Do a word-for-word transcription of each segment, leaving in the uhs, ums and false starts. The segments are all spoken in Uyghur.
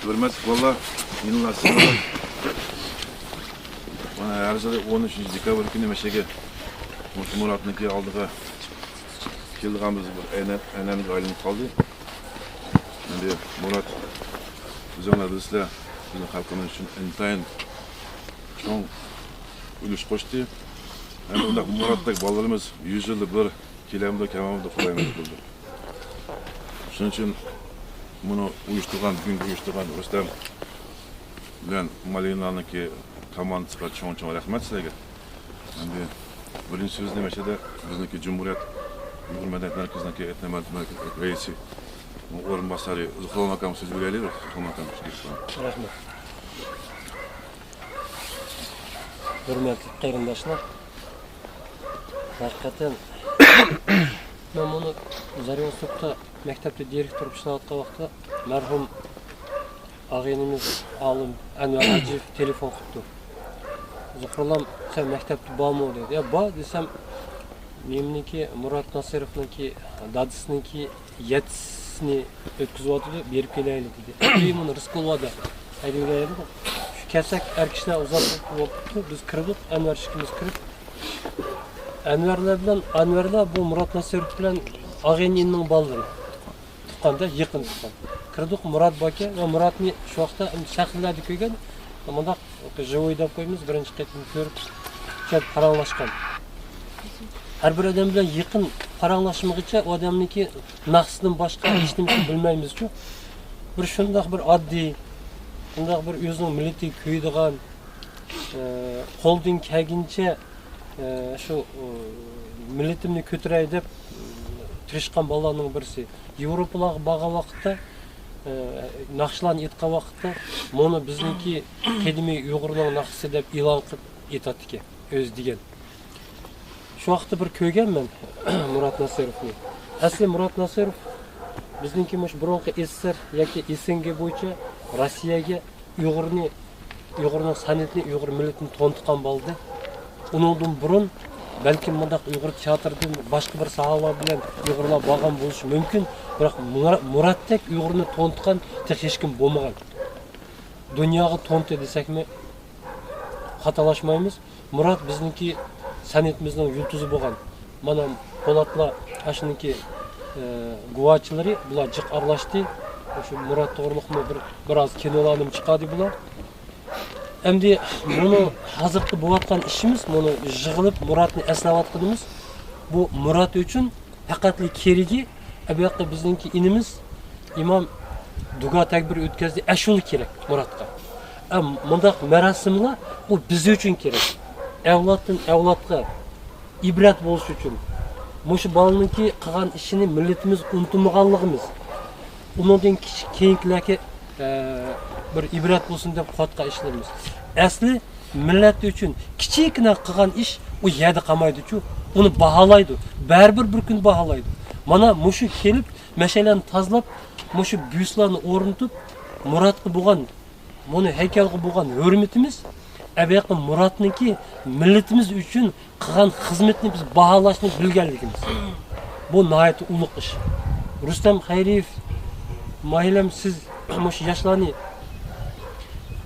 ھۆرمەتلىك بالىلار، يەنىلا سىزلەر. مانا، ھەر يىلى ئون ئۈچىنچى دېكابىر كۈنى مەشەگە مۇشۇ مۇراتنىڭكى ئالدىغا كېلىدىغان بىز بىر ئەنە-، ئەنئەنىگە ئايلىنىپ قالدى. ئەمدى مۇرات، ئۆزۈڭلار بىلىسىلەر، بىزنىڭ خەلقىمىز ئۈچۈن ئىنتايىن چوڭ ئۈلۈش قوشتى. ھەم بۇنداق مۇراتتەك بالىلىرىمىز يۈز يىلدا بىر كېلەمدۇ، كەلمەمدۇ، خۇدايىم بىلىدۇ. شۇنىڭ ئۈچۈن بۇنى ئۇيۇشتۇرغان، بۈگۈنكى ئۇيۇشتۇرغان رۇستەم بىلەن مالىنانىڭكى كوماندىسىغا چوڭ-چوڭ رەھمەت سىلەرگە. ئەمدى بىرىنچى سۆزنى مەشەدە بىزنىڭكى جۇمھۇرىيەت ئۇيغۇر مەدەنىيەت مەركىزىنىڭكى ئېتنومەدەنىيەت مەركىزى رەئىسى ئورۇنباسارى زۇھرۇللا ئاكام سۆز بېرەيلى. زۇھرۇللا ئاكام سۆز بېرىڭ. رەھمەت. ھۆرمەتلىك قېرىنداشلار، ھەقىقەتەن مەن بۇنى زەرىۋا سوپتا مەكتەپتە دىرېكتور بولۇپ ئىشلەۋاتقان ۋاقىتتا مەرھۇم ئاغىنىمىز ئالىم ئەنۋەر ھاجىيېۋ تېلېفون قىپتۇ. زۇھرۇللام، سەن مەكتەپتە بارمۇ؟ دېدى. يا، بار دېسەم، نېمىنىڭكى، مۇرات ناسىروفنىڭكى دادىسىنىڭكى يەتتىسىنى ئۆتكۈزۈۋاتىدۇ، بېرىپ كېلەيلى دېدى. ئۆيۈم ئۇنى رىسكولۋادا ھەيدىۋېرەيلى. شۇ كەلسەك ئەر كىشىلەر ئۇزاق بولۇپتۇ. بىز كىردۇق، ئەنۋەر ئىككىمىز كىرىپ، ئەنۋەرلەر بىلەن، ئەنۋەرلەر بۇ مۇرات ناسىروف بىلەن ئاغىنە ئىنىنىڭ بالىلىرى. تۇغقاندا يېقىن تۇغقان. كىردۇق، مۇرات باكى ۋە مۇراتنى شۇ ۋاقىتتا ئەمدى شەخسلەردە كۆرگەن، مۇنداق ژىۋوي دەپ قويىمىز، بىرىنچى قېتىم كۆرۈپ، كەپ پاراڭلاشقان. ھەر بىر ئادەم بىلەن يېقىن پاراڭلاشمىغىچە ئۇ ئادەمنىڭكى ناخشىسىدىن باشقا ھېچ نېمىسىنى بىلمەيمىزچۇ. بىر شۇنداق بىر ئاددىي، شۇنداق بىر ئۆزىنىڭ مىللىتىگە كۆيىدىغان، ئە، قولدىن كەلگىنىچە، ئە، شۇ، ئۇ، مىللىتىمنى كۆتۈرەي دەپ، ئۇ، تىرىشقان بالىلارنىڭ بىرسى. ياۋروپىلارغا بارغان ۋاقىتتا، ئە، ناخشىلارنى ئېيتقان ۋاقىتتا، مۇنى بىزنىڭكى قەدىمىي ئۇيغۇرنىڭ ناخشىسى دەپ ئېلان قىلىپ ئېيتاتتىكەن، ئۆزى دېگەن. شۇ ۋاقىتتا بىر كۆرگەنمەن مۇرات ناسىروفنى. ئەسلى مۇرات ناسىروف بىزنىڭكى مۇشۇ بۇرۇنقى ئېس ئېس ئېس ئېر ياكى ئېس ئېن گې بويىچە روسىيەگە ئۇيغۇرنى، ئۇيغۇرنىڭ سەنئىتىنى، ئۇيغۇر مىللىتىنى تونۇتقان بالىدى. ئۇنىڭدىن بۇرۇن بەلكىم مۇنداق ئۇيغۇر تىياتىرىدىن باشقا بىر ساھەلەر بىلەن ئۇيغۇرلار بارغان بولۇشى مۇمكىن، بىراق مۇرا-، مۇراتتەك ئۇيغۇرنى تونۇتقان تېخى ھېچكىم بولمىغان. دۇنياغا تونۇتتى دېسەكمۇ خاتالاشمايمىز. مۇرات بىزنىڭكى سەنئىتىمىزنىڭ يۇلتۇزى بولغان. مانا پولاتلار ئاشۇنىڭكى، ئە، گۇۋاچىلىرى، بۇلار جىق ئارىلاشتى. شۇ مۇرات توغرۇلۇقمۇ بىر، بىر ئاز كىنولارنىمۇ چىقاردى بۇلار. ئەمدى مۇنۇ ھازىرقى بولۇۋاتقان ئىشىمىز، مۇنۇ يىغىلىپ مۇراتنى ئەسلەۋاتقىنىمىز، بۇ مۇرات ئۈچۈن پەقەتلا كېرىكى، ئەبۇياققا بىزنىڭكى ئىنىمىز ئىمام دۇگا تەكبىر ئۆتكەزدى، ئەشۇلا كېرەك مۇراتقا. ئە، مۇنداق مەراسىملار ئۇ بىز ئۈچۈن كېرەك. ئەۋلادتىن ئەۋلادقا ئىبرەت بولۇش ئۈچۈن. مۇشۇ بالىنىڭكى قىلغان ئىشىنى مىللىتىمىز ئۇنتۇمىغانلىقىمىز. ئۇنىڭدىن كېيىنكىلەرگە، ئە، بىر ئىبرەت بولسۇن دەپ قىلىۋاتقان ئىشلىرىمىز. ئەسلى مىللەت ئۈچۈن كىچىككىنە قىلغان ئىش ئۇ يەردە قالمايدۇچۇ، ئۇنى باھالايدۇ، بەرىبىر بىر كۈن باھالايدۇ. مانا مۇشۇ كېلىپ مەشەلەرنى تازىلاپ، مۇشۇ بيۇستلارنى ئورنىتىپ، مۇراتقا بولغان، مۇنۇ ھەيكەلگە بولغان ھۆرمىتىمىز، ئەبەقى مۇراتنىڭكى مىللىتىمىز ئۈچۈن قىلغان خىزمىتىنى بىز باھالاشنى بىلگەنلىكىمىز. بۇ ناھايىتى ئۇلۇغ ئىش. رۇستەم خەيرىيېۋ، ماھىلەم، سىز مۇشۇ ياشلارنى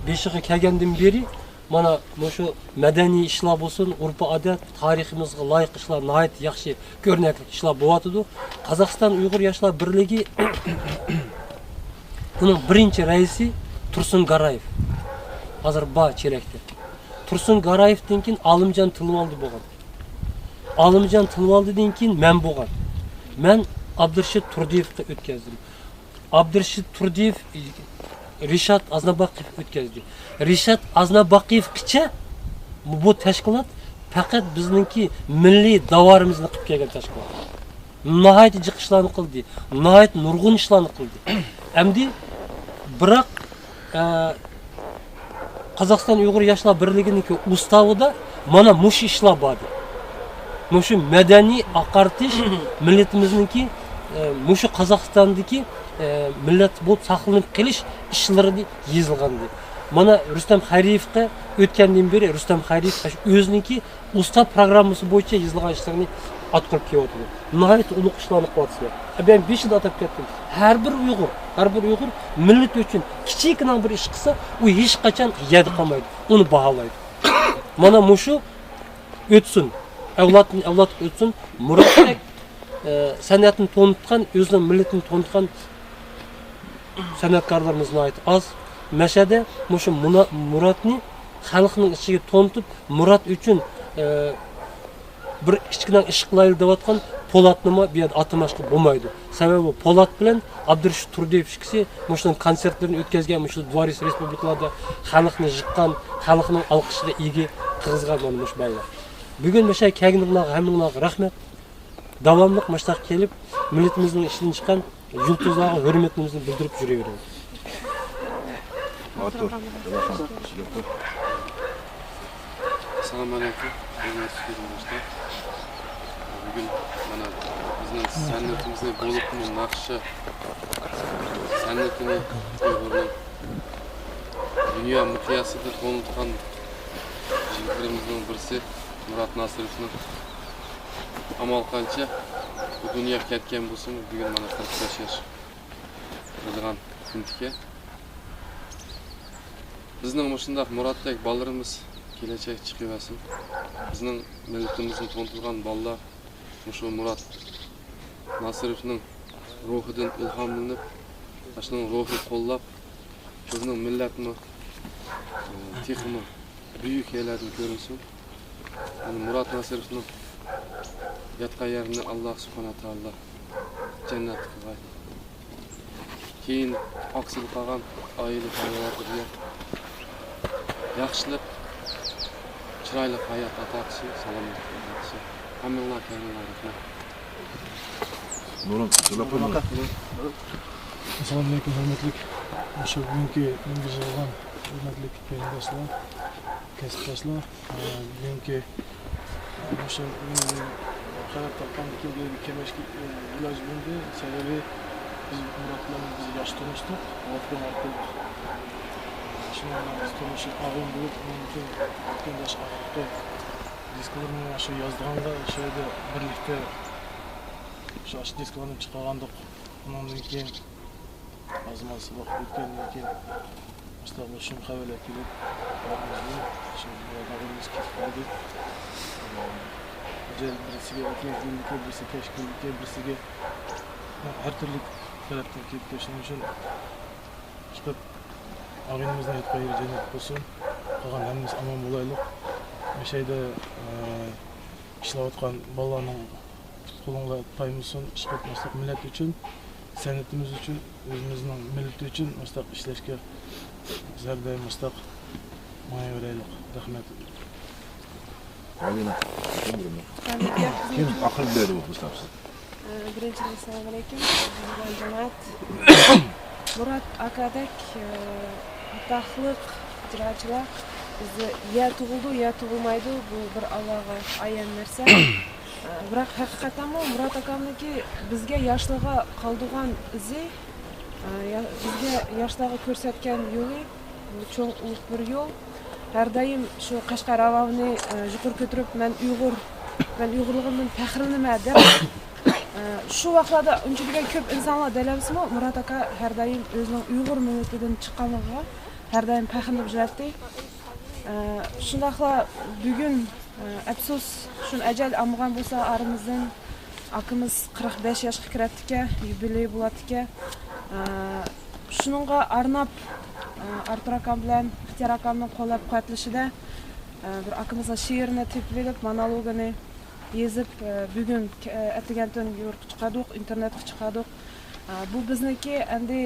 بېشىغا كەلگەندىن بېرى، مانا مۇشۇ مەدەنىي ئىشلار بولسۇن، ئۇرپى ئادەت، تارىخىمىزغا لايىق ئىشلار، ناھايىتى ياخشى كۆرنەكلىك ئىشلار بولۇۋاتىدۇ. قازاقىستان ئۇيغۇر ياشلار بىرلىكى ئۇنىڭ بىرىنچى رەئىسى تۇرسۇن گارايېف. ھازىر بار چېرەكتە. تۇرسۇن گارايېفتىن كېيىن ئالىمجان تىلىۋالدى بولغان. ئالىمجان تىلىۋالدىدىن كېيىن مەن بولغان. مەن ئابدۇرېشىت تۇردىيېۋقا ئۆتكەزدىم. ئابدۇرېشىت تۇردىيېۋ رىشات ئازناباقىيېۋ ئۆتكەزدى. رىشات ئازناباقىيېۋقىچە بۇ تەشكىلات پەقەت بىزنىڭكى مىللىي داۋارىمىزنى قىلىپ كەلگەن تەشكىلات. ناھايىتى جىق ئىشلارنى قىلدى. ناھايىتى نۇرغۇن ئىشلارنى قىلدى. ئەمدى بىراق، ئە، قازاقىستان ئۇيغۇر ياشلار بىرلىكىنىڭكى ئۇستاۋىدا مانا مۇشۇ ئىشلار بار ئىدى. مۇشۇ مەدەنىي ئاقارتىش مىللىتىمىزنىڭكى، ئە، مۇشۇ قازاقىستاندىكى، ئە، مىللەت بولۇپ ساقلىنىپ قېلىش ئىشلىرىدا يېزىلغانىدى. مانا رۇستەم خەيرىيېۋقا ئۆتكەندىن بېرى رۇستەم خەيرىيېۋ ئاشۇ ئۆزىنىڭكى ئۇستاز پىروگراممىسى بويىچە يېزىلغان ئىشلارنى ئاتقۇرۇپ كېلىۋاتىدۇ. ناھايىتى ئۇلۇغ ئىشلارنى قىلىۋاتىسىلەر. مەن بېشىدا ئاتاپ كەتتىم. ھەر بىر ئۇيغۇر، ھەر بىر ئۇيغۇر مىللىتى ئۈچۈن كىچىككىنە بىر ئىش قىلسا، ئۇ ھېچقاچان يەردە قالمايدۇ. ئۇنى باھالايدۇ. مانا مۇشۇ ئۆتسۇن. ئەۋلادتىن ئەۋلادقا ئۆتسۇن. مۇراتتەك، ئە، سەنئەتنى تونۇتقان، ئۆزىنىڭ مىللىتىنى تونۇتقان سەنئەتكارلىرىمىز ناھايىتى ئاز. مەشەدە مۇشۇ مۇنا-، مۇراتنى خەلقنىڭ ئىچىگە تونۇتۇپ، مۇرات ئۈچۈن، ئە، بىر كىچىككىنە ئىش قىلايلى دەۋاتقان پولاتنىمۇ بۇ يەردە ئاتىماشقا بولمايدۇ. سەۋەبى پولات بىلەن ئابدۇرېشىت تۇردىيېۋ ئىككىسى مۇشۇنىڭ كونسېرتلىرىنى ئۆتكۈزگەن، مۇشۇ دىۋارىس رېسپۇبلىكىلاردا خەلقنى يىغقان، خەلقنىڭ ئالقىشىغا ئىگە قىلغان مانا مۇشۇ بايلار. بۈگۈن مۇشۇ كەلگىنىڭلارغا ھەممىڭلارغا رەھمەت. داۋاملىق مۇشۇنداق كېلىپ، مىللىتىمىزنىڭ ئىشىدىن چىققان يۇلتۇزلارغا ھۆرمىتىمىزنى بىلدۈرۈپ يۈرۈۋېرىڭ. ئولتۇر. ئولتۇر. ئەسسالامۇ ئەلەيكۇم، ھۆرمەتلىك قېرىنداشلار. بۈگۈن مانا بىزنىڭ سەنئىتىمىزنى، بولۇپمۇ ناخشا سەنئىتىنى ئۇيغۇرنىڭ دۇنيا مىقياسىدا تونۇتقان يىگىتلىرىمىزنىڭ بىرسى مۇرات ناسىروفنىڭ ئامال قانچە بۇ دۇنياغا كەتكەن بولسىمۇ، بۈگۈن مانا قىرىق بەش ياش بولىدىغان كۈنىدىكەن. بىزنىڭ مۇشۇنداق مۇراتتەك بالىلىرىمىز كېلەچەكتە چىقىۋەرسۇن. بىزنىڭ مىللىتىمىزنى تونۇتىدىغان بالىلار مۇشۇ مۇرات ناسىروفنىڭ روھىدىن ئىلھاملىنىپ، شۇنىڭ روھىنى قوللاپ، بىزنىڭ مىللەتمۇ، ئى، تېخىمۇ بۈيۈك يەرلەردىن كۆرۈنسۇن. يەنى مۇرات ناسىروفنىڭ ياتقان يەرنى ئاللا سۇبھانەھۇ تائالا جەننەت قىلغاي. كېيىن ئاقسىل قالغان ئائىلە پەرۋەردىگە ياخشىلىق، چىرايلىق ھايات ئاتا قىلسۇن، سالامەتلىك ئاتا قىلسۇن. ھەممىڭلارغا كەڭرى رەھمەت. نۇرۇم، جاۋاب بېرىڭ. ئەسسالامۇئەلەيكۇم، ھۆرمەتلىك مۇشۇ بۈگۈنكى مەڭگۈ يىغىلغان ھۆرمەتلىك قېرىنداشلار، كەسىپداشلار. ئە، بۈگۈنكى، ئە، مۇشۇ، ئە، خەۋەر تاپقاندىن كېيىن بۇ يەرگە كېلىشكە، ئە، ئىلاج بولدى. سەۋەبى بىز مۇرات بىلەن بىز ياخشى تونۇشتۇق. ۋاتكان ئارقىلىق، ئە، شۇنىڭ بىلەن بىز تونۇشۇپ ئاغىنە بولۇپ، ئۇنىڭدىن كېيىن ئۆتكەن ياش ئارىلىقى دىسكىلىرىنى شۇ يازىدىغاندا شۇ يەردە بىرلىكتە شۇ ئاشۇ دىسكىلارنى چىقارغانىدۇق. ئۇنىڭدىن كېيىن ئاز-ماز ۋاقىت ئۆتكەندىن كېيىن، مۇشۇنداق بىر شۇم خەۋەرلەر كېلىپ، ئاغىنىمىز شۇ ئاغىنىمىز كېتىپ قالدى. ئەجەل بىرسىگە ئەتىگەن كېلىدىكەن، بىرسىگە كەچ كېلىدىكەن، بىرسىگە ھەر تۈرلۈك تەرەپتىن كېلىدىكەن. شۇنىڭ ئۈچۈن چىقىپ، ئاغىنىمىزنىڭ ياتقان يېرى جەننەت بولسۇن. قالغان ھەممىمىز ئامان بولايلۇق. مەشەدە، ئە، ئىشلەۋاتقان بالىلارنىڭ پۇت-قولۇڭلار تايمىسۇن، ئىشقىلىپ مۇشۇنداق مىللەت ئۈچۈن، سەنئىتىمىز ئۈچۈن، ئۆزىمىزنىڭ مىللىتى ئۈچۈن مۇشۇنداق ئىشلەشكە بىز ھەر دائىم مۇشۇنداق ماڭىۋېرەيلۇق. رەھمەت. ئالىنا. كېيىن ئاخىرىدا بېرىدۇ بۇ كىتابسىز. ئە، بىرىنچىدىن، ئەسسالامۇئەلەيكۇم، ئەزىز جامائەت. مۇرات ئاكادەك، ئە، ئاتاقلىق ئىجراچىلار بىزدە يا تۇغۇلىدۇ، يا تۇغۇلمايدۇ. بۇ بىر ئاللاغا ئايان نەرسە. ئە، بىراق، ھەقىقەتەنمۇ مۇرات ئاكامنىڭكى بىزگە ياشلىرىغا قالدۇرغان ئىزى، ئە، يا-، بىزگە ياشلارغا كۆرسەتكەن يولى، بۇ چوڭ ئۇلۇغ بىر يول. ھەر دائىم شۇ قەشقەر ئاۋازىنى، ئە، يۇقىرى كۆتۈرۈپ، مەن ئۇيغۇر، مەن ئۇيغۇرلۇقۇمدىن پەخىرلىنىمەن دەپ، ئە، شۇ ۋاقىتلاردا ئۇنچە دېگەن كۆپ ئىنسانلار دەلەمسىمۇ، مۇرات ئاكا ھەر دائىم ئۆزىنىڭ ئۇيغۇر مىللىتىدىن چىققانلىقىغا ھەر دائىم پەخىرلىنىپ يۈرەتتى. ئە، شۇنداقلا بۈگۈن، ئە، ئەپسۇس، شۇنى ئەجەل ئالمىغان بولسا ئارىمىزدىن، ئاكىمىز قىرىق بەش ياشقا كىرەتتىكەن، يۇبىلېي بولاتتىكەن. ئە، شۇنىڭغا ئارناپ، ئە، ئارتۇر ئاكام بىلەن ئىختىيار ئاكامنىڭ قوللاپ قۇۋۋەتلىشىدە، ئە، بىر ئاكىمىزنىڭ شېئىرىنى تېپىۋېلىپ، مونولوگىنى يېزىپ، ئە، بۈگۈن، ئە، ئەتىگەنتىن يورۇققا چىقاردۇق، ئىنتېرنېتقا چىقاردۇق. ئە، بۇ بىزنىڭكى ئەمدى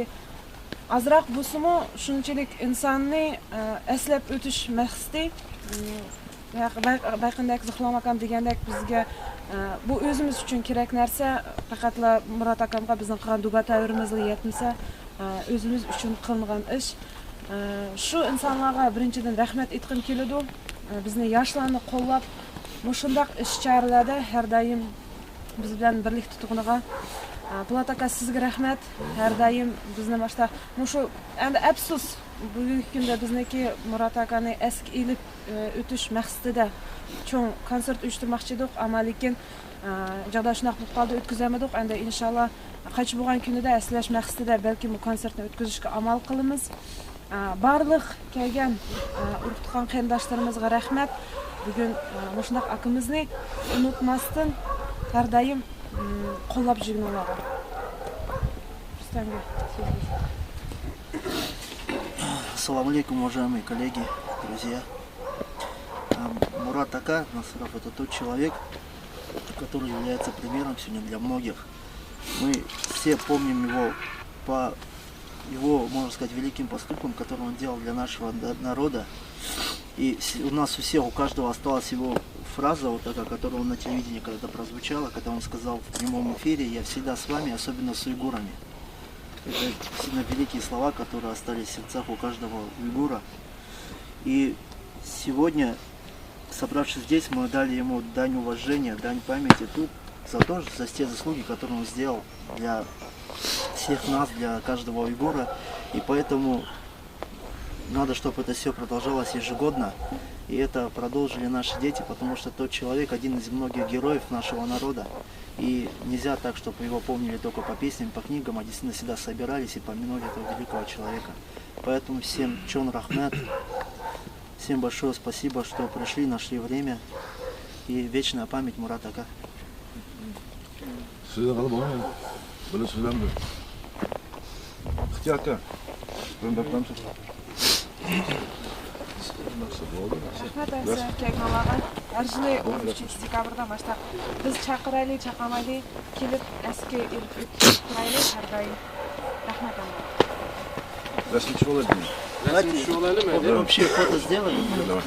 ئازراق بولسىمۇ شۇنچىلىك ئىنساننى، ئە، ئەسلەپ ئۆتۈش مەقسىتى. ئىم، بايا-، بايا-، بايقىندەك زىخلام ئاكام دېگەندەك بىزگە، ئە، بۇ ئۆزىمىز ئۈچۈن كېرەك نەرسە، پەقەتلا مۇرات ئاكامغا بىزنىڭ قىلغان دۇگاتاۋىرىمىزلا يەتمىسە، ئە، ئۆزىمىز ئۈچۈن قىلىنغان ئىش. ئە، شۇ ئىنسانلارغا بىرىنچىدىن رەھمەت ئېيتقۇم كېلىدۇ. ئە، بىزنى ياشلارنى قوللاپ، مۇشۇنداق ئىش-چارىلەردە ھەر دائىم بىز بىلەن بىرلىكتە تۇرغىنىغا، ئا، پولات ئاكا، سىزگە رەھمەت. ھەر دائىم بىزنى ماشتا مۇشۇ، ئەمدى ئەپسۇس، بۈگۈنكى كۈندە بىزنىڭكى مۇرات ئاكانى ئەسكە ئېلىپ، ئە، ئۆتۈش مەقسىتىدە چوڭ كونسېرت ئۇيۇشتۇرماقچى ئىدۇق، ئەمما لېكىن، ئە، جاغداي شۇنداق بولۇپ قالدى، ئۆتكۈزەلمىدۇق. ئەمدى ئىنشاللا قايتىپ بولغان كۈنىدە ئەسلەش مەقسىتىدە بەلكىم بۇ كونسېرتنى ئۆتكۈزۈشكە ئامال قىلىمىز. ئە، بارلىق كەلگەن، ئە، ئۇرۇق-تۇغقان قېرىنداشلىرىمىزغا رەھمەت. بۈگۈن، ئە، مۇشۇنداق ئاكىمىزنى ئۇنتۇماستىن ھەر دائىم، ئىم، قوللاپ يۈرگىنىڭلارغا. رۇستەمگە سۆز بېرىمەن. Ассаламу алейкум, уважаемые коллеги, друзья. Ам, Мурат Ака Насыров — это тот человек, который является примером сегодня для многих. Мы все помним его по его, можно сказать, великим поступкам, которые он делал для нашего на-, народа. И с-, у нас у всех, у каждого осталась его фраза, вот такая, которая на телевидении когда-то прозвучала, когда он сказал в прямом эфире: «Я всегда с вами», особенно с уйгурами. Это действительно великие слова, которые остались в сердцах у каждого уйгура. И сегодня, собравшись здесь, мы дали ему дань уважения, дань памяти тут за то, за те заслуги, которые он сделал для всех нас, для каждого уйгура. И поэтому надо, чтобы это все продолжалось ежегодно. И это продолжили наши дети, потому что тот человек — один из многих героев нашего народа. И нельзя так, чтобы его помнили только по песням, по книгам, а действительно всегда собирались и помянули этого великого человека. Поэтому всем чоң рахмат, всем большое спасибо, что пришли, нашли время. И вечная память Мурат Ака. Сізді қалай болмайды? Білесіз бе? Ixtiyor aka, bir daftarni raqmat. Aka, kelganlarga har yili o'n uchinchi dekabrda mana shu biz chaqirayli, chaqirmayli kelib, esga elib turayli har doim. Rahmat, aka. Rasmga tushib olaylikmi? Rasmga tushib olaylikmi? Общее фото сделаем. Давай.